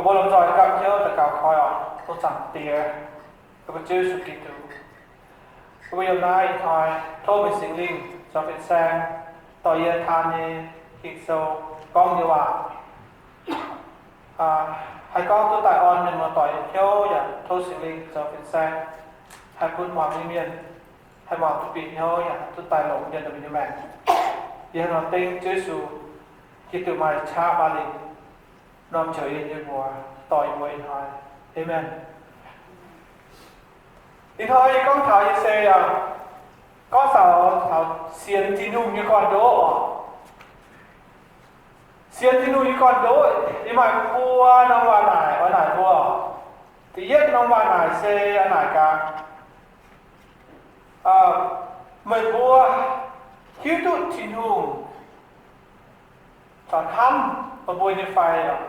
Mbuo lomh nzoih gapv hnyouv daux gaux koi oc. Dongh Zaangc Diex, mbuo Ziouv Yesu Giduc, mbuo yiem naaiv ih hnoi tov meih Singx Lingh zoux fin-saeng dorh yie taan nyei Ging-Sou gorngv nyei waac. Haih gorngv duqv daaih orn mienh muoz-doic nyei hnyouv yaac tov Singx Lingh zoux fin-saeng haih bun muangx nyei mienh haih muangx duqv bieqc hnyouv yaac duqv daaih longc mienh nyei maengc. Yie hnangv nor dengv Ziouv Yesu Giduc maaih qaqv maaih lingc norm joux yie nyei mbuox dorh yie mbuo ih hnoi. Aamen. Ih hnoi yie gorngv taux nyei se gorngv taux, taux sienx Tin-Hungh nyei gorn-ndoqv oc. Sienx Tin-Hungh nyei gorn-ndoqv, yie maaih buo norm waac naaic oix naaic mbuo. Da'yietv norm waac naaic se naaic gaax, meih mbuo hiuv duqv Tin-Hungh corc hnamv meih mbuo nyei fai oc?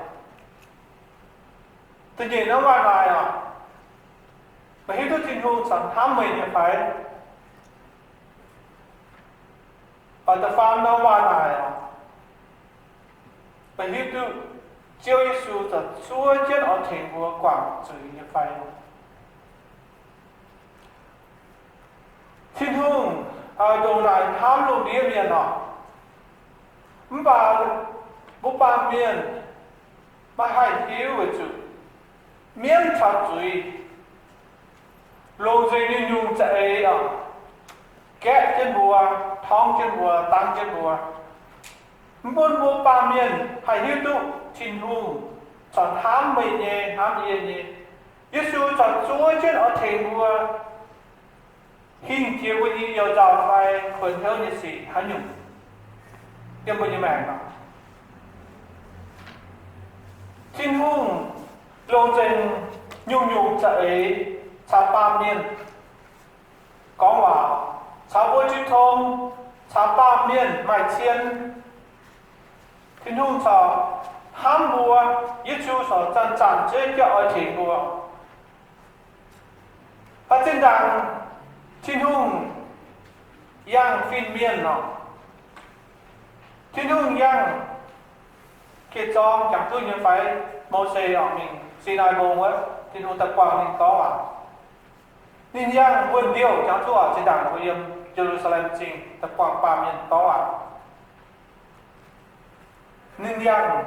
Da'nyeic norm waac naaic oc, meih hiuv duqv Tin-Hungh corc hnamv meih nyei fai? Oix da'faam norm waac naaic oc, meih hiuv duqv Ziouv Yesu corc zuov jienv oix tengx mbuo guangc zuiz nyei fai? Tin-Hungh ndongc naaic hnamv lungh ndiev mienh oc. Mv baac mbuo baamh mienh maiv haih hiuv weic zuqc mienv caux zuiz longc nzengc nyungc-nyungc za'eix oc, gaeqv jienv mbuo, torngv jienv mbuo, dangv jienv mbuo. Mv bun mbuo baamh mienh haih hiuv duqv Tin-Hungh corc hnamv meih nyei, hnamv yie nyei. Yesu corc zuov jienv oix tengx mbuo hingh jiex mbuo nyei you nzauh fai kuonx hnyouv nyei sic haaix nyungc yiem mbuo nyei maengc oc. Tin-Hungh longc nzengc nyungc-nyungc za'eix caux baamh mienh gorngv waac, caux mbuo jiu tong, caux baamh mienh maaih cien. Tin-Hungh corc hnamv mbuo, Yesu corc zanc-zanc za'eix jauv oix tengx mbuo. Baac zinh ndaangc Tin-Hungh yangh fin-mienh oc. Tin-Hungh yangh, geh zorng jangx duqv nyei fai? Mose oc, mingh Sinaai Mbong wuov, Tin-Hungh daaih buangh ninh gorngv waac. Ninh yangh wuonh ndiouh jangx duqv oc. Zinh ndaangc mbuo yiem Ye^lu^saa^lem Zingh daaih buangh baamh mienh gorngv waac. Ninh yangh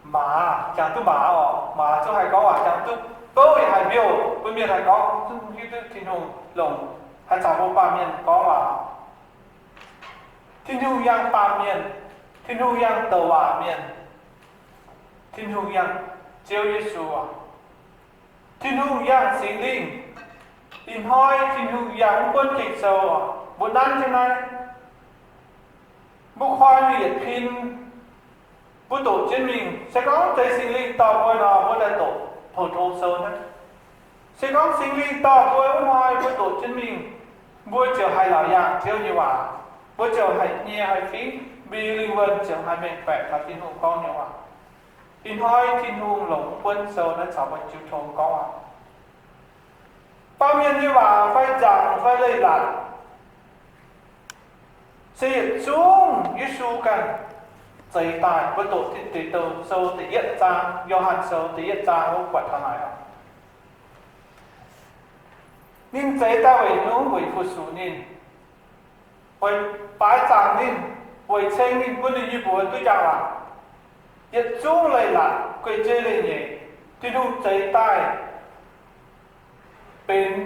maaz, jangx duqv maaz oc. Maaz zungv haih gorngv waac, jangx duqv bouv yaac haih mbiouh, bun mienh haih gorngv, zungv hiuv duqv Tin-Hungh longc haih caux mbuo baamh mienh gorngv waac. Tin-Hungh yangh baamh mienh, Tin-Hungh yangh douc waac mienh, Tin-Hungh yangh Ziouv Yesu oc. Tin-Hungh yangh Singx Lingh. Ih hnoi Tin-Hungh yangh mv buonv Ging-Sou oc. Mbuo nanv jienv naaiv, mbuo koi mingh yietc pin, mbuo doqc jienv mingh. Se gorngv zeiz Singx Lingh dorh mbuo nor, mbuo daaih doqc pou-tong sou naaiv. Se gorngv Singx Lingh dorh mbuo wuov hnoi mbuo doqc jienv mingh, mbuo ziouc haih laauc yaangh Ziouv nyei waac. Mbuo ziouc haih nyie haih fingx, mbuo nyei lingh wuonh ziouc haih mengh baeqc taux Tin-Hungh gorngv nyei waac. Ih hnoi Tin-Hungh longc mv buonv sou naaiv caux mbuo jiu tong gorngv waac. Baamh mienh nyei waac fai nzangc fai leiz-latc se yietc zungv Yesu ganh zeix daaih. Mbuo doqc Tin Deic Douh Sou da'yietv zaang, Yo^han Sou da'yietv zaang wuov buatc taux naaic oc. Ninh zeix daaih weic hnyouv weic fu-sux ninh, weic baaix zaangc ninh, weic ceng ninh, bun ninh nyei mbuox duqv njang-laangc. Yietc zungv leiz-latc, guei-jeiv leiz-nyeic, Tin-Hungh zeix daaih benx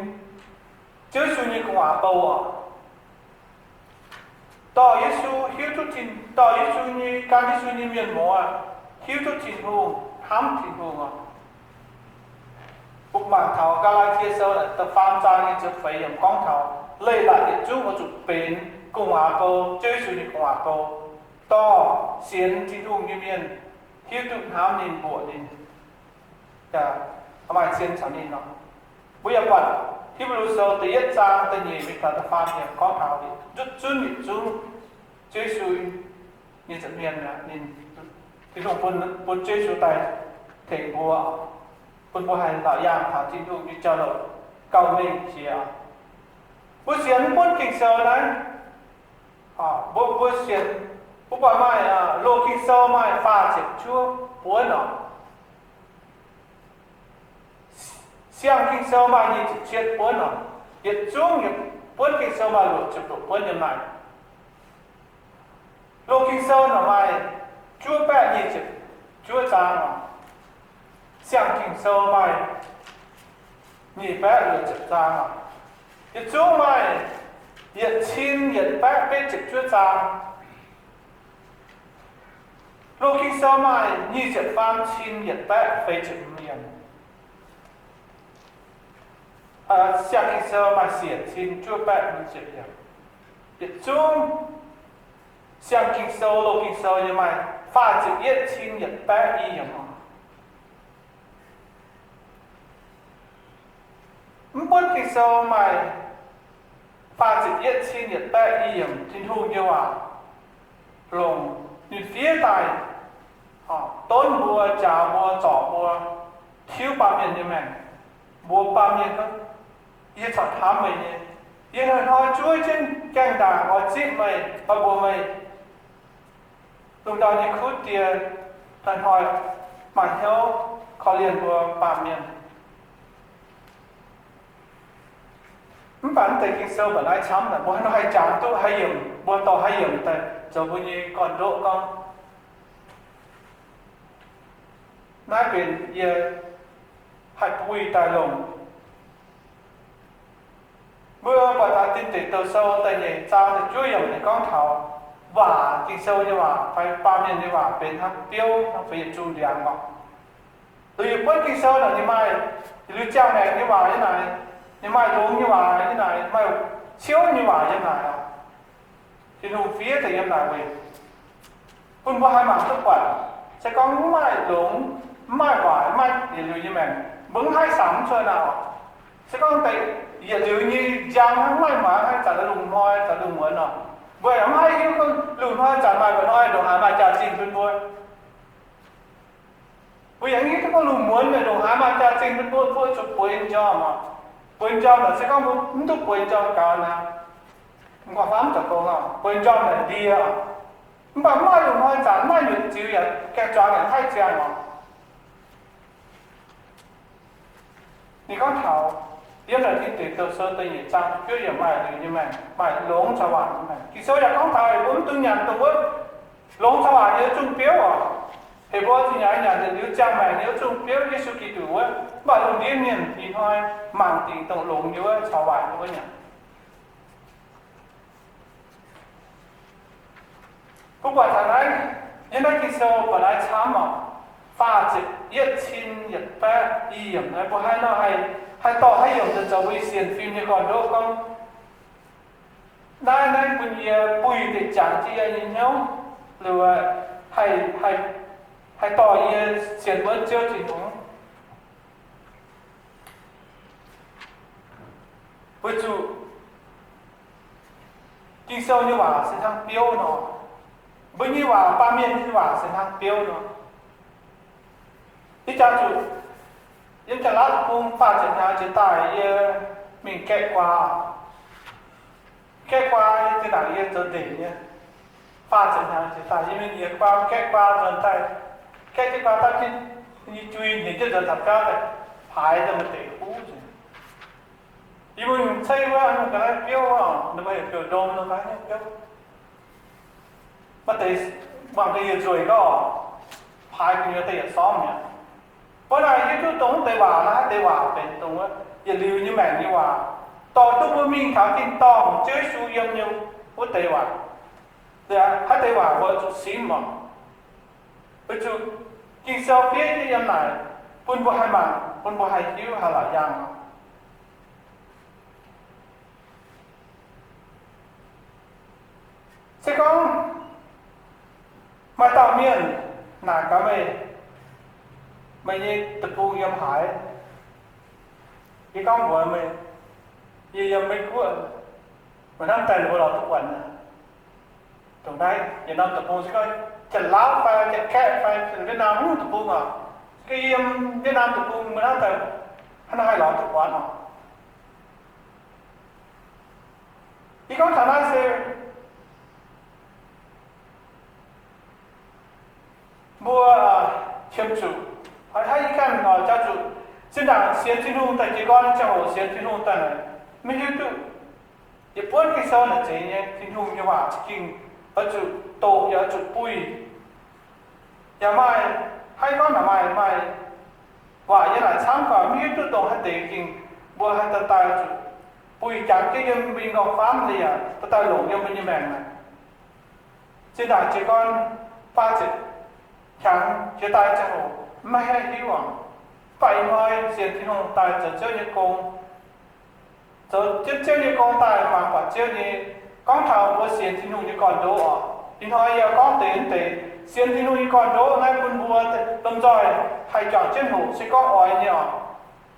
Ziouv Yesu nyei gu'nguaaz bou oc. Dorh Yesu hiuv duqv Tin, dorh Yesu nyei, gan Yesu nyei mienh muoz hiuv duqv Tin-Hungh, hnamv Tin-Hungh oc. Mbuo mangc taux Gaa^laa^tie Sou da'faam zaang nyei ziepc feix yiemc gorngv taux leiz-latc yietc zungv oix zuqc benx gu'nguaaz bou, Ziouv Yesu nyei gu'nguaaz bou, dorh sienx Tin-Hungh nyei mienh hiuv duqv hnamv ninh, mbuoqc ninh. Maaih cien caux ninh nor. Mbuo yaac buatc Hipv^lu Sou da'yietv zaang da'nyeic mingh taux da'faam yiemc gorngv taux nzutv zunv yietc zungv Ziouv Yesu nyei nza'hmien, ninh, Tin-Hungh bun, bun Ziouv Yesu daaih tengx mbuo, bun mbuo haih laauc yaangh taux Tin-Hungh nyei jauv-louc gauh mengh jiex. Mbuo sienx mv buonv Ging-Sou naaiv, mbuo, mbuo sienx, mbuo buatc maaih loz-Ging-Sou maaih faah ziepc juov buonv oc. Siang Ging-Sou maaih nyic ziepc cietv buonv oc. Yietc zungv yietc buonv Ging-Sou maaih luoqc ziepc luoqc buonv yiem naaic. Loz-Ging-Sou naaic maaih juov baeqv nyic ziepc juov zaang oc. Siang Ging-Sou maaih nyic baeqv luoqc ziepc zaang oc. Yietc zungv maaih yietc cin yietc baeqv betv ziepc juov zaang. Loz-Ging-Sou maaih nyic ziepc faam cin yietc baeqv feix ziepc hmz yiemc. Siang Ging-Sou maaih siec cin juov baeqv hmz ziepc yiemc. Yietc zungv Siang Ging-Sou, Loz-Ging-Sou yiem maaih faah ziepc yietv cin yietc baeqv i yiemc oc. Mv buonv Ging-Sou maaih faah ziepc yietv cin yietc baeqv i yiemc Tin-Hungh nyei waac longc ninh fiev daaih donv mbuo, njaaux mbuo, zorc mbuo, tiuv baamh mienh nyei maengc. Mbuox baamh mienh gorngv, yie corc hnamv meih nyei. Yie hnoi-hnoi zuov jienv gaengh ndaangc oix zipv meih, oix mbuox meih lungh ndau nyei kuv die hnoi-hnoi maaih hnyouv korv-lienh mbuo baamh mienh. Mv baac mv deix Ging-Sou mba'naaiv camv naaic, mbuo hnoi-hnoi jangx duqv haaix yiemc, mbuo dorh haaix yiemc daaih zoux mbuo nyei gorn-ndoqv gorngv, naaiv benx yie haih buih daaih longc. Mbuo buatc taux Tin Deic Douh Sou da'nyeic zaang da'juov yiemc ninh gorngv taux waac, Ging-Sou nyei waac fai baamh mienh nyei waac benx hnangv biouv hnangv feix yietc zungh ndiangx oc. Liuz yietc buonv Ging-Sou naaic ninh maaih liuz ziangh maengc nyei waac yiem naaic, ninh maaih longx nyei waac yiem naaic, maaih ciouv nyei waac yiem naaic oc. Tin-Hungh fiev daaih yiem naaic weic bun mbuo haih mangc duqv buatc. Se gorngv mv maaih longx, mv maaih waaic, mv maaih yietc liuz nyei maengc, mbuo mv haih samx cuotv naaic oc. Se gorngv deix yietc liuz nyei njang hnangv, mv maaih maengc, haih zanc lungh hnoi, zanc lungh muonz oc, mbuo yaac mv haih hiuv gorngv lungh hnoi zanc maaih mba'hnoi ndongc haaix maaih jaax-zinh bun mbuo. Mbuo yaac mv hiuv duqv gorngv lungh muonz mienh ndongc haaix maaih jaax-zinh bun mbuo, mbuo zuqc bueix njormh oc. Bueix njormh naaic se gorngv mbuo mv duqv bueix njormh gaux naaic, mv guangc faamv zoux gong oc, bueix njormh naaic ndie oc. Mv baac mv maaih lungh hnoi zanc, mv maaih nyutc ziux yaac gaengh zuangx yaac mv haih ziangh oc. Ninh gorngv taux yiem naaic Tin Deic Douh Sou da'nyeic zaang da'juov yiemc maaih liuz nyei maengc, maaih longx caux waac nyei maengc. Ging-Sou yaac gorngv taux mbuo mv dungx nyanc dongh wuov longx caux waac nyei zungh biouv oc. Heh mbuo zuqc nyanc nyanc yietc liuz ziangh maengc nyei wuov zungh biouv, Yesu Giduc wuov. Mv baac lungh ndiev mienh ih hnoi mangc dingc dongh longx nyei wuov caux waaic nyei wuov nyanc. Mbuo buatc taux naaiv, yiem naaiv Ging-Sou buatc naaiv camv oc, faah ziepc yietv cin yietc baeqv i yiemc naaiv, mbuo haaix nor haih, haih dorh haaix yiemc daaih zoux mbuo nyei sienx fim nyei gorn-ndoqv gorngv, naaiv, naaiv bun yie buih deix jangx jienv yie nyei hnyouv, liuz, haih, haih, haih dorh yie sienx wuonv Ziouv Tin-Hungh. Weic zuqc Ging-Sou nyei waac se hnangv biouv nor, mbuo nyei waac, baamh mienh nyei waac se hnangv biouv nor. Ih jaax zuqc yiem Janx-Laauv Deic-Bung faah ziepc hnyangx jiex daaih yie mingh gaeqv guaa. Gaeqv guaa, yie zinh ndaangc yie zoux ndeic nyei. Faah ziepc hnyangx jiex daaih yie mingh yiez guaa, gaeqv guaa nzuonx daaih, gaeqv jienv guaa daaih, yie jui hnyiex jienv nzuonx taux biauv daaih, paaix daaih maaih deix huv nzengc. Yie mbuo nyungc cei wuov, ninh ga'naaiv biouv, ninh mbuo heuc biouv ndom, ninh ga'naaiv biouv. Maaih deix mangc ga'naaiv yietc nzueic gorngv, paaix gu'nyuoz daaih yietc sormv mi'aqv. Mbuo naaic hiuv duqv dongh wuov deix waac naaiv, deix waac benx dongh wuov yietc liuz nyei maengc nyei waac, dorh duqv mbuo mingh taux tin-dorngh Ziouv Yesu yiem nyei wuov deix waac. Haaix deix waac mbuo zuqc simv oc. Weic zuqc Ging-Sou fiev jienv yiem naaic bun mbuo haih mangc, bun mbuo haih hiuv, haih la'yaangh oc. Se gorngv maaih dauh mienh naaic gaax meih, meih nyei deic-bung yiem haaix? Yie gorngv mbuox meih, yie yiem Meiv Guoqv, meih hnamv daaih mbuo lorz duqv buatc. Dongh naaiv yietc norm deic-bung se gorngv Janx-Laauv fai Janx-Kaeqv fai Vietnam nyungc deic-bung oc, se gorngv yiem Vietnam deic-bung meih hnamv daaih hnangv naaiv haih lorz duqv buatc oc. Yie gorngv taux naaiv se mbuo qiemx zuqc, hnangv yie ganh oix jauv zuqc Zinh ndaangc sienx Tin-Hungh daaih jiez gorn nyei ziangh hoc, sienx Tin-Hungh daaih naaic, maiv hiuv duqv, yietc buonv Ging-Sou naaic zeiz nyei, Tin-Hungh nyei waac za'gengh oix zuqc doqc yaac oix zuqc buih. Yaac maaih, hnangv gorngv naaic maaih, maaih waac yiem naaic camv gaax, maiv hiuv duqv dongh haaix deix gengh mbuo haih daaih, daaih zuqc buih jangx jienv yiem mbuo nyei nqorngv-famv nyei, yaac daaih, daaih longc yiem mbuo nyei maengc naaic. Zinh ndaangc jiez gorn faah ziepc hnyangx jiex daaih ziangh hoc, maiv haih hiuv aqv. Mv baac ih hnoi sienx Tin-Hungh daaih zoux Ziouv nyei gong, zoux jienv Ziouv nyei gong daaih mangc buatc Ziouv nyei, gorngv taux mbuo sienx Tin-Hungh nyei gorn-ndoqv oc. Ih hnoi yie gorngv deix, deix sienx Tin-Hungh nyei gorn-ndoqv naaiv bun mbuo lomh nzoih haih juangc jienv hoqc, se gorngv oix nyei oc,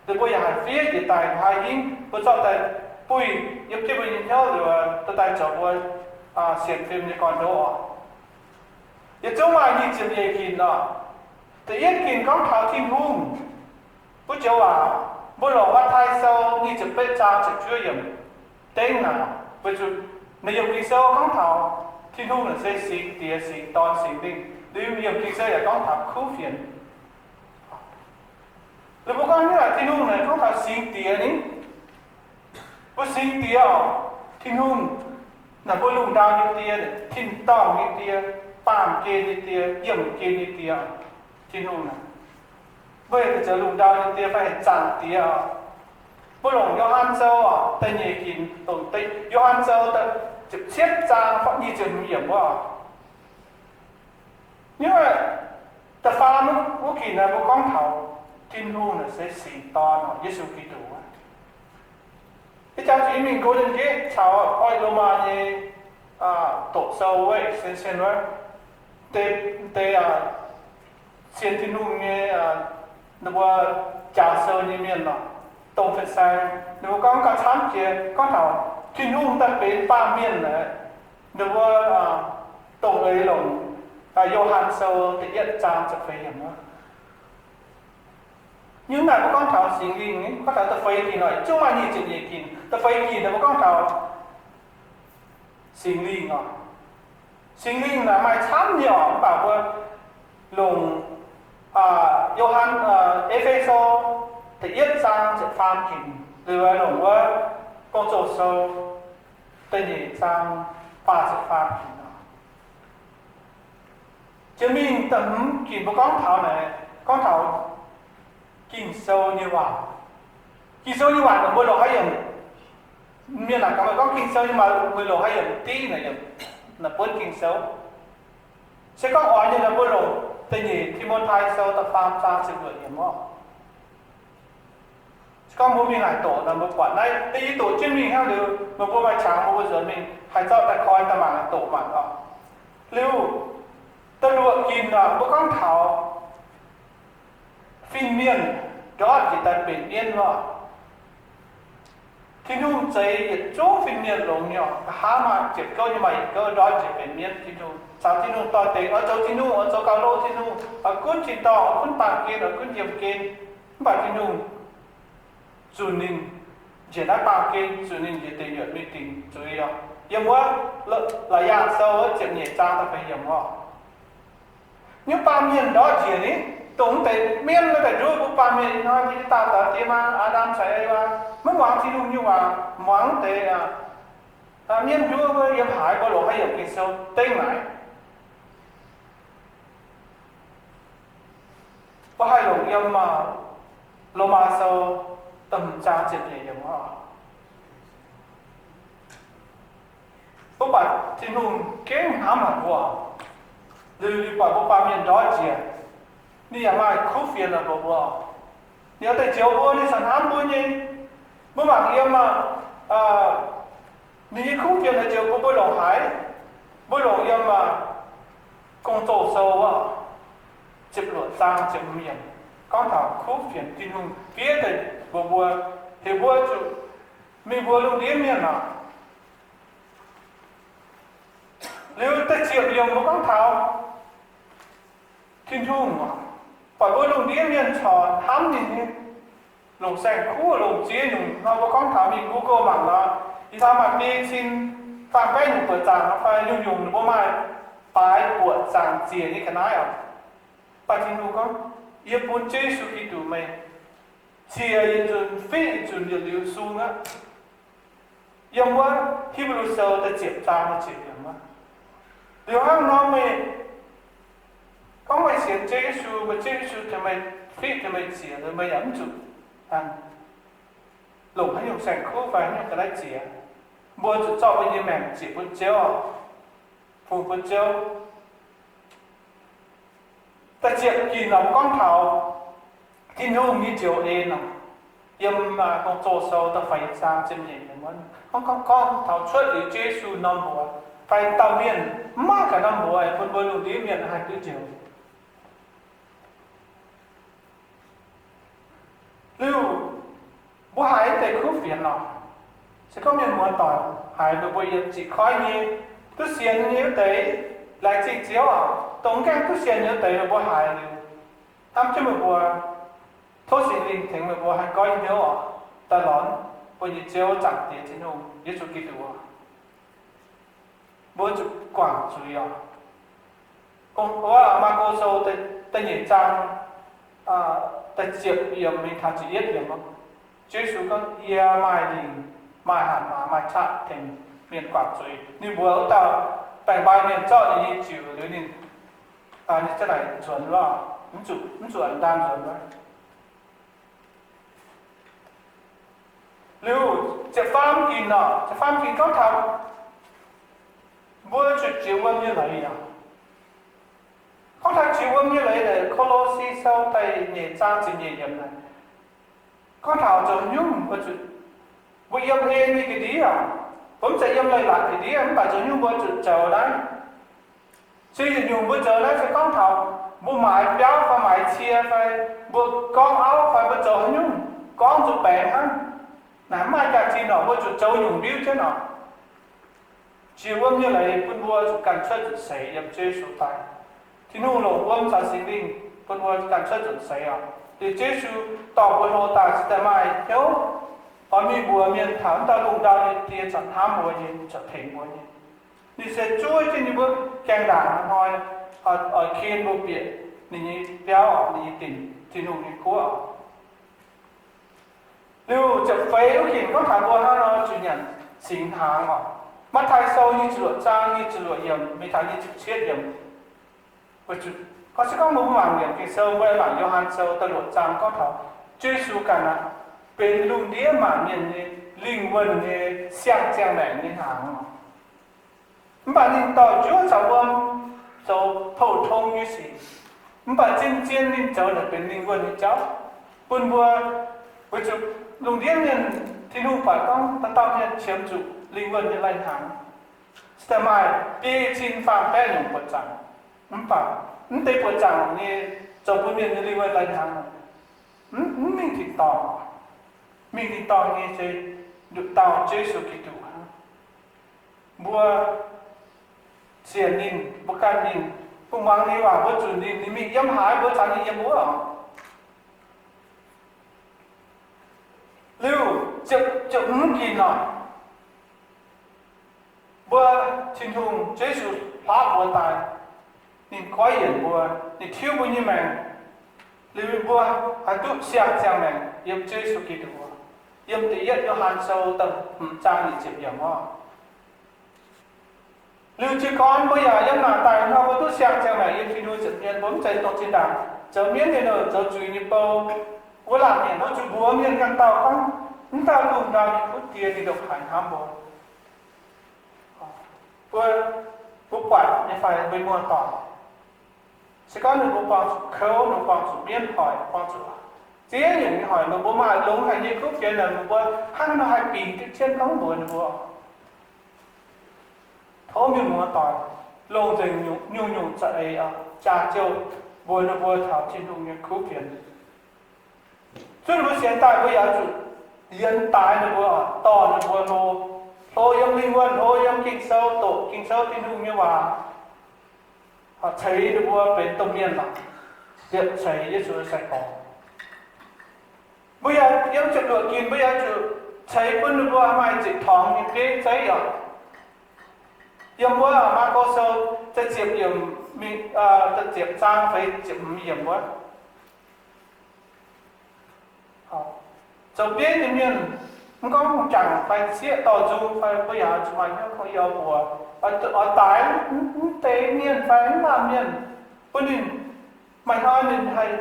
ninh mbuo yaac haih fiev njiec daaih, haih hingv mbuo zorqv daaih buih yiem jienv mbuo nyei hnyouv liuz, daaih zoux mbuo sienx fim nyei gorn-ndoqv oc. Yietc zungv maaih nyic ziepc nyeic ginc oc. Da'yietv ginc gorngv taux Tin-Hungh. Wuov joux waac, mbuo longc Matv^taai Sou nyic ziepc betv zaang ziepc juov yiemc dengv naaic, weic zuqc naaiv yiem Ging-Sou gorngv taux Tin-Hungh naaic se Singx Diex, Singx Dorn, Singx Lingh. Liuz yiem Ging-Sou yaac gorngv taux kuv fienx. Liuz mbuo gorngv nyei Tin-Hungh naaic gorngv taux Singx Diex ni. Mbuo Singx Diex oc, Tin-Hungh naaic mbuo lungh ndau nyei Die, tin-dorngh nyei Die, baamh gen nyei Die, yiemh gen nyei Die. Tin-Hungh naaic, mbuo heuc zoux lungh ndau nyei Die fai heuc Zaangc Diex oc. Mbuo longc Yo^han Sou oc, da'nyeic ginc, longc Yo^han Sou ziepc cietv zaang nyic ziepc hmz yiemc wuov. Nyungc da'faam wuov ginc naaic mbuo gorngv taux Tin-Hungh naaic se Singx Dorn oc, Yesu Giduc. Ih jangx zuqc yie mingh Golden Gate caux oix Lomaa nyei doqc sou wuov, extension wuov, deix, deix sienx Tin-Hungh nyei, ninh mbuo jaax sou nyei mienh oc, dongh fin-saeng ninh mbuo gorngv gauh camv jiex gorngv taux Tin-Hungh daaih benx baamh mienh naaic, ninh mbuo dongh eix longc Yo^han Sou da'yietv zaang ziepc feix yiemc wuov. Nyungc naaic mbuo gorngv taux Singx Lingh, gorngv taux da'feix ginc oc, zungv maaih nyic ziepc nyeic ginc. Da'feix ginc naaic mbuo gorngv taux Singx Lingh oc. Singx Lingh naaic maaih camv nyei oc, mv baac mbuo longc Yo^han, E^fe^so da'yietv zaang ziepc faam ginc, liuz longc wuov Gong-Zoh Sou da'nyeic zaang faah ziepc faam ginc oc. Jiex mingh da'hmz ginc mbuo gorngv taux naaic, gorngv taux Ging-Sou nyei waac. Ging-Sou nyei waac naaic mbuo longc haaix yiemc? Mienh naaic gaax meih gorngv Ging-Sou nyei waac, meih longc haaix yiemc div naaic, naaic buonv Ging-Sou? Se gorngv oix nyei naaic mbuo longc da'nyeic Ti^mo^tai Sou da'faam zaang ziepc luoqc yiemc oc. Se gorngv mbuo mingh naaic doqc naaic mbuo buatc naaiv deix, yie doqc jienv mingh hnangv liuz, meih mbuo maaih qangx mbuo mbuo nzuonx mingh haih zorqv daaih koi daaih mangc doqc mangc oc. Liuz, da'luoqc ginc naaic mbuo gorngv taux fin-mienh ndortv njiec daaih benx mienv oc. Tin-Hungh zeix yietc zungv fin-mienh longx nyei oc. Nqa'haav maaih ziepc gouv nyei, maaih yietc gouv ndortv njiec benx mienv. Tin-Hungh caux Tin-Hungh dorh dengx, oix zoux Tin-Hungh, oix zoux gauh loh Tin-Hungh, oix gunv tin-dorngh, oix gunv baamh gen, oix gunv yiemh gen. Mv baac Tin-Hungh zunc ninh njiec naaiv baamh gen, zunc ninh njiec deic nyuoqc mingh dingc zuiz oc. Yiem wuov Laaix Yaangh Sou wuov ziepc nyeic zaang da'feix yiemc oc. Nyungc baamh mienh ndortv njiec ni, dongh deix mienv naaiv daaih nduov mbuo baamh mienh ih hnoi, yie daauh daux diex maa, Aa^ndam caux Eewaa, maiv muangx Tin-Hungh nyei waac, muangx deix mienv nduov wuov. Yiem haaix mbuo longc haaix yiemc Ging-Sou dengv naaic? Mbuo haih longc yiem Lomaa Sou da'hmz zaang ziepc nyeic yiemc oc. Mbuo buatc Tin-Hungh gengh hnamv haic mbuo, liuz ninh buatc mbuo baamh mienh ndortv njiec, ninh yaac maaih kuv fienx lorqc mbuox mbuo. Ninh oix daaih njoux mbuo, ninh corc hnamv mbuo nyei. Mbuo mangc yiem, ninh nyei kuv fienx oix njoux mbuo, mbuo longc haaix? Mbuo longc yiem Gong-Zoh Sou wuov, ziepc luoqc zaang ziepc hmz yiemc, gorngv taux kuv fienx Tin-Hungh fiev daaih mbuox mbuo, heuc mbuo zuqc mingh mbuox lungh ndiev mienh oc. Liuz da'ziepc yiemc mbuo gorngv taux Tin-Hungh oc, buatc mbuo lungh ndiev mienh corc hnamv ninh nyei, longc saeng-kuv longc ziex nyungc nor. Mbuo gorngv taux mingh Google mangc nor, ih hnoi maaih biei cin faam-baeqv nyungc buoqc zaangc nor fai nyungc-nyungc ninh mbuo maaih baaix buoqc zaangc ziec nyei ga'naaiv oc. Mv baac Tin-Hungh gorngv, yie bun Ziouv Yesu Giduc meih Ziex yietc nzunc, fiqv yietc nzunc yietc liuz sung aqv. Yiem wuov Hipv^lu Sou da'ziepc zaang da'ziepc yiemc aqv. Liuz hnangv nor meih gorngv meih sienx Ziouv Yesu, meih Ziouv Yesu tengx meih fiqv tengx meih ziex, meih yaac mv zuqc longc haaix nyungc saeng-kuv fai haaix nyungc ga'naaiv ziex. Mbuo zuqc zorqv mbuo nyei maengc ziec bun Ziouv, fungx bun Ziouv. Da'ziepc ginc nor gorngv taux Tin-Hungh nyei njoux en nor, yiem Gong-Zoh Sou da'feix zaang ziepc nyeic yiemc wuov, gorngv, gorngv, gorngv taux cuotv liuz Yesu norm mbuox fai dauh mienh mv maaih ganh norm mbuox bun mbuo lungh ndiev mienh haih duqv njoux. Liuz, mbuo haiz deix kuv fienx nor, se gorngv mienh muoz doic haiz meih mbuo yiem ziqc koiv nyei, duqv sienx nyei wuov deix, laengz zingh Ziouv oc. Dongh mv gaengh duqv sienx nyei wuov deix, meih mbuo haiz liuz, hnamv jienv meih mbuo, tov Singx Lingh tengx meih mbuo haih goiv hnyouv oc, daaih lorz mbuo nyei Ziouv Zaangc Diex Tin-Hungh, Yesu Giduc oc. Mbuo zuqc guangc zuiz oc. Wuov Maako Sou da'nyeic zaang da'ziepc yiemc mingh taux ziepc yietv yiemc, Yesu gorngv, Yie maaih lingc, maaih hatc maaz, maaih qaqv tengx mienh guangc zuiz. Ninh mbuox wuov dauh baeng-mbai mienh zorqv ninh nyei ziux liuz ninh, ninh ziouc naaic nzuonx wuov, mv zuqc, mv zuqc ndaam nzuonx wuov. Liuz ziepc faam ginc nor, ziepc faam ginc gorngv taux mbuo zuqc jiex wuom nyei leiz oc. Gorngv taux jiex wuom nyei leiz naaic, Ko^lo^si Sou da'nyeic zaang ziepc nyeic yiemc naaic, gorngv taux zoux nyungc mbuo zuqc, mbuo yiem en nyei ga'ndiev oc. Mbuo mv zeiz yiem leiz-latc ga'ndiev, mv baac zoux nyungc mbuo zuqc zoux naaiv. Se yietc nyungc mbuo zoux naaiv se gorngv taux mbuo maaiz biauv fai maaiz cie fai mbuo gorngv auv fai mbuo zoux haaix nyungc, gorngv zuqc baengx hnangv. Naaic mv maaih jaax-zinh oc, mbuo zuqc zoux nyungc mbiuv jienv oc. Jiex wuom nyei leiz bun mbuo zuqc ganh cuotv nzunc seix yiem Ziouv Yesu daaih. Tin-Hungh longc wuom caux Singx Lingh bun mbuo ganh cuotv nzunc seix oc. Liuz Ziouv Yesu dorh mbuo hlo daaih se daaih maaih hnyouv oix mingh mbuox mienh taux wuov dauh lungh ndau nyei die corc hnamv mbuo nyei, corc tengx mbuo nyei. Ninh se zuov jienv ninh mbuo gaengh ndaangc hnoi, oix ken mbuo bieqc ninh nyei biauv, ninh nyei dinc, Tin-Hungh nyei guoqv. Liuz ziepc feix wuov ginc gorngv taux mbuo hnangv nor zuqc nyanc singx hnaangx oc. Matv^taai Sou nyic ziepc luoqc zaang nyic ziepc luoqc yiemc mingh taux nyic ziepc cietv yiemc. Gorngv se gorngv mbuo mangc yiemc Ging-Sou, mbuo mangc Yo^han Sou da'luoqc zaang gorngv taux Yesu ganh aqv, benx lungh ndiev maanc mienh nyei lingh wuonh nyei siang-ziangh maengc nyei hnaangx oc. Mv baac ninh dorh njuov caux wuom zoux pou-tong nyei sic. Mv baac zien-zien ninh zoux naaic benx lingh wuonh nyei jauv bun mbuo. Weic zuqc lungh ndiev mienh, Tin-Hungh buatc gorngv dauh dauh mienh qiemx zuqc lingh wuonh nyei lai-hnaangx, se daaih maaih biei cin faam-baeqv nyungc buoqc zaangc. Mv baac mv deix buoqc zaangc nyei zoux bun mienh nyei lingh wuonh lai-hnaangx mv mingh tin-dorngh. Mingh tin-dorngh nyei se nduqc dauh Yesu Giduc hnangv. Mbuo sienx ninh, mbuo ganh ninh, mbuo muangx ninh waac, mbuo zunc ninh, ninh mingh yiem haaix, mbuo caux ninh yiem wuov. Liuz ziepc, ziepc hmz ginc nor, mbuo, Tin-Hungh, Yesu hlaav mbuo daaih, ninh goiv yienc mbuo, ninh tiuv mbuo nyei maengc, liuz mbuo haih duqv siang-ziangh maengc yiem Yesu Giduc. Yiem da'yietv Yo^han Sou da'hmz zaang nyic ziepc yiemc oc. Liuz jiez gorn mbuo yaac yiem naaic daaih hnangv, mbuo duqv siang-ziangh maengc yiem Tin-Hungh nza'hmien. Mbuo mv zeiz dongh zinh ndaangc zoux mienv nyei nouh, zoux zuiz nyei bou, wuov laanh mienh, mbuo zuqc mbuox mienh ganh dauh gorngv, mv dauh lungh ndau nyei kuv die ninh ndongc haaix hnamv mbuo. Mbuo, mbuo buatc nyei fai mbuo muoz-doic, se gorngv ninh mbuo buangh zuqc kouv, ninh mbuo buangh zuqc mienv hoic, buangh zuqc ziex nyungc nyei hoic, ninh mbuo maaih longx haic nyei kuv fienx naaic, ninh mbuo hnangv nor haih bingx duqv jienv gorngv mbuox ninh mbuo. Tov mienh muoz-doic longc nzengc nyungc-nyungc za'eix jaax-jouh mbuox ninh mbuo taux Tin-Hungh nyei kuv fienx. Zunv ninh mbuo sienx daaih, mbuo yaac zuqc yienx daaix ninh mbuo, dorh ninh mbuo hlo, hlo yiem lingh wuonh, hlo yiem Ging-Sou, doqc Ging-Sou Tin-Hungh nyei waac, ceix ninh mbuo benx domh mienh lorqc, liepc ceix Yesu nyei sai-gorx. Mbuo yaac yiem ziepc luoqc ginc, mbuo yaac zuqc ceix bun ninh mbuo maaih zitc torngx nyei bieiv zeiv oc. Yiem wuov Maako Sou da'ziepc yiemc, da'ziepc zaang feix ziepc hmz yiemc wuov. zoux bieiv nyei mienh, mv gorngv hungh jangc fai sieqv dorh nzung fai mbuo yaac zuqc maaih hnyouv kouv yie oix mbuox, oix daix mv deix mienh fai mv laanh mienh, bun ninh maaih hnoi ninh haih,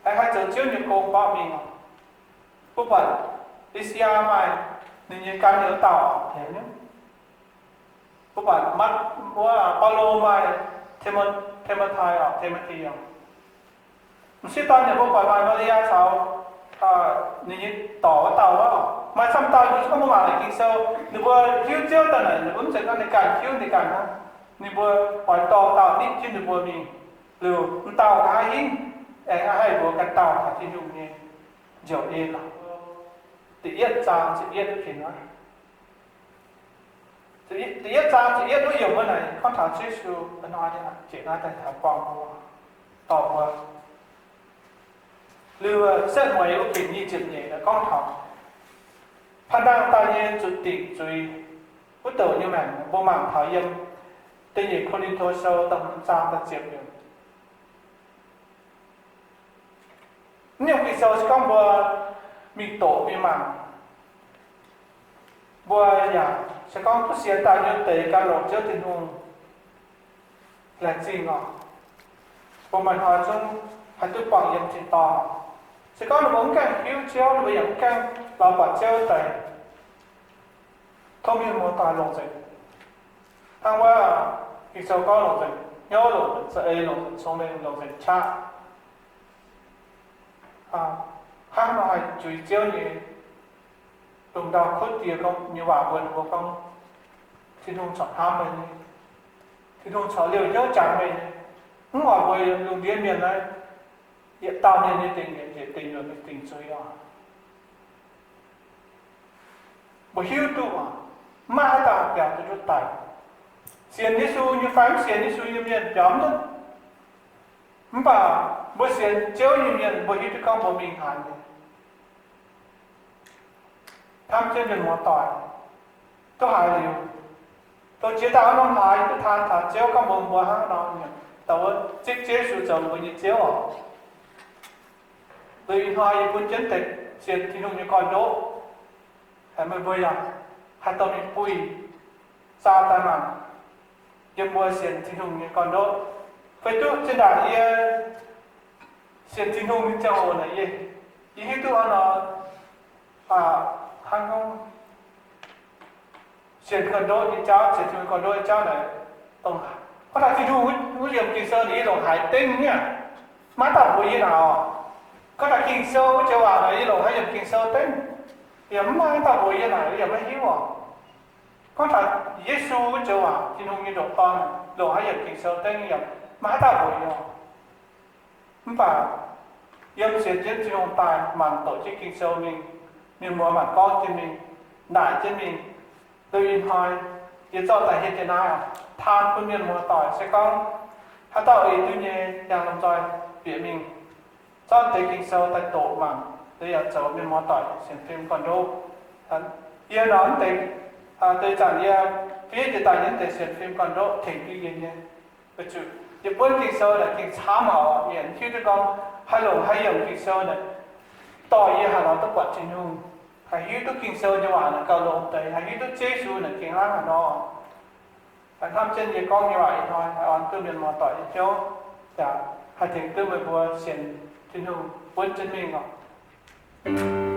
haih zoux Ziouv nyei gong mborqv mingh. Mbuo buatc I^saa^yaa maaih ninh nyei gan hnyouv dauh, mbuo buatc wuov Baulo maaih Ti^mo^tai, Timothy oc. M'sieqv dorn yaac mbuo buatc maaih Maa^li^yaa caux ninh nyei dorc wuov dauh oc. Maaih camv dauh yie gorngv mbuo mangc naaic Ging-Sou, ninh mbuo hiuv Ziouv daaih naaic ninh mbuo mv zeiz gorngv ninh ganh hiuv ninh ganh hnangv. Ninh mbuo oix dorh dauh nitv jienv ninh mbuo mingh, liuz m'dauh nqa'haav hingv aengx haih mbuox ganh dauh taux Tin-Hungh nyei njoux en lorqc. Da'yietv zaang ziepc yietv wuov pin aqv. Da'yietv zaang ziepc yietv wuov yiemc wuov naaic gorngv taux Yesu hnoi jiex naaiv daaih taux buangh mbuo, dorh mbuo. Liuz setv mueiz wuov pin nyic ziepc nyeic gorngv taux panh nangh daaih nyei zuqc dingc zuiz wuov douc nyei maengc. Mbuo mangc taux yiem da'nyeic Ko^lin^to Sou da'hmz zaang da'ziepc yiemc. Naaiv yiemc Ging-Sou se gorngv mbuo mingh doqc mingh mangc, mbuo yaac se gorngv duqv sienx daaih nyei deix gan longc Ziouv Tin-Hungh laengz zingh oc. Mbuo maaih hnoi zungv haih duqv buangh yiem tin-dorngh. Se gorngv ninh mbuo mv gaengh hiuv Ziouv, ninh mbuo yaac mv gaengh lorz buatc Ziouv deix, tov mienh muoz-doic longc nzengc. Hnangv wuov Ging-Sou gorngv longc nzengc hnyouv, longc nzengc za'eix, longc nzengc cong-mengh, longc nzengc qaqv. Hnangv nor haih zuiz Ziouv nyei lungh ndau kuv diex gorngv nyei waac mbuox ninh mbuo gorngv, Tin-Hungh corc hnamv meih nyei. Tin-Hungh corc liouh hnyouv jangx meih nyei. Mv oix mbuo lungh ndiev mienh naaiv, yietc dauh mienh nyei dingc yietc, yietc dingc nyuoqc mingh dingc zuiz oc. Mbuo hiuv duqv oc, mv maaih haaix dauh biaux duqv ndutv daic. Sienx Yesu nyei fai mv sienx Yesu nyei mienh biaux mv duqv. Mv baac mbuo sienx Ziouv nyei mienh, mbuo hiuv duqv gorngv mbuo mingh haaix nyungc. Hnamv jienv mienh muoz-doic, duqv haiz liuz, dongh jiex daaih wuov norm hlaax yie duqv taan taux Ziouv gorngv mbuox mbuo hnangv nor, dauh wuov zipv Ziouv Yesu zoux mbuo nyei Ziouv oc. Liuz ih hnoi yie bun jienv deix sienx Tin-Hungh nyei gorn-ndoqv, haiz meih mbuo yaac haih dorh mingh buih zaah daaih mangc yiem mbuo sienx Tin-Hungh nyei gorn-ndoqv. Feix duqv zinh ndaangc yie sienx Tin-Hungh nyei ziangh hoc naaic, yie, yie hiuv duqv hnangv nor, hnangv gorngv sienx gorn-ndoqv nyei jauv, sienx Tin-Hungh gorn-ndoqv nyei jauv naaic, dongh gorngv taux Tin-Hungh wuov yiemc Ging-Sou naaic yie longc haaix dengv nyei, maiv dauh mbuox yie naaic oc. Gorngv taux Ging-Sou wuov joux waac naaic yie longc haaix yiemc Ging-Sou dengv, yaac mv maaih haaix dauh mbuox yie naaic, yie yaac maiv hiuv oc. Gorngv taux Yesu wuov joux waac, Tin-Hungh nyei ndoqc Dorn, longc haaix yiemc Ging-Sou dengv yaac maiv haaix dauh mbuox yie oc. Mv baac yiem sienx jienv Tin-Hungh daaih mangc doqc jienv Ging-Sou mingh, mienh muoz mangc gorngv jienv mingh, naaic jienv mingh, liuz ih hnoi yie zorqv daaih hietv jienv naaiv taan bun mienh muoz-doic. Se gorngv haaix dauh ei duqv nyei, yangh lomh nzoih bieqc mingh zorqv deix Ging-Sou daaih doqc mangc, liuz yaac zoux mienh muoz-doic sienx fim gorn-ndoqv. Yie nor mv deix, deix zanc yie fiev jiex daaih nyei mv deix sienx fim gorn-ndoqv tengx duqv yie nyei. Weic zuqc yie buonv Ging-Sou naaic gengh camv haic oc. Mienh hiuv duqv gorngv haih longc haaix yiemc Ging-Sou naaic dorh yie haih lorz duqv buatc Tin-Hungh, haih hiuv duqv Ging-Sou nyei waac naaic gauh longx deix, haih hiuv duqv Ziouv Yesu naaic gengh hnangv haaix nor. Haih hnamv jienv yie gorngv nyei waac ih hnoi, haih orn duqv mienh muoz-doic nyei hnyouv, yaac haih tengx duqv meih mbuo sienx Tin-Hungh buonv jienv mingh oc.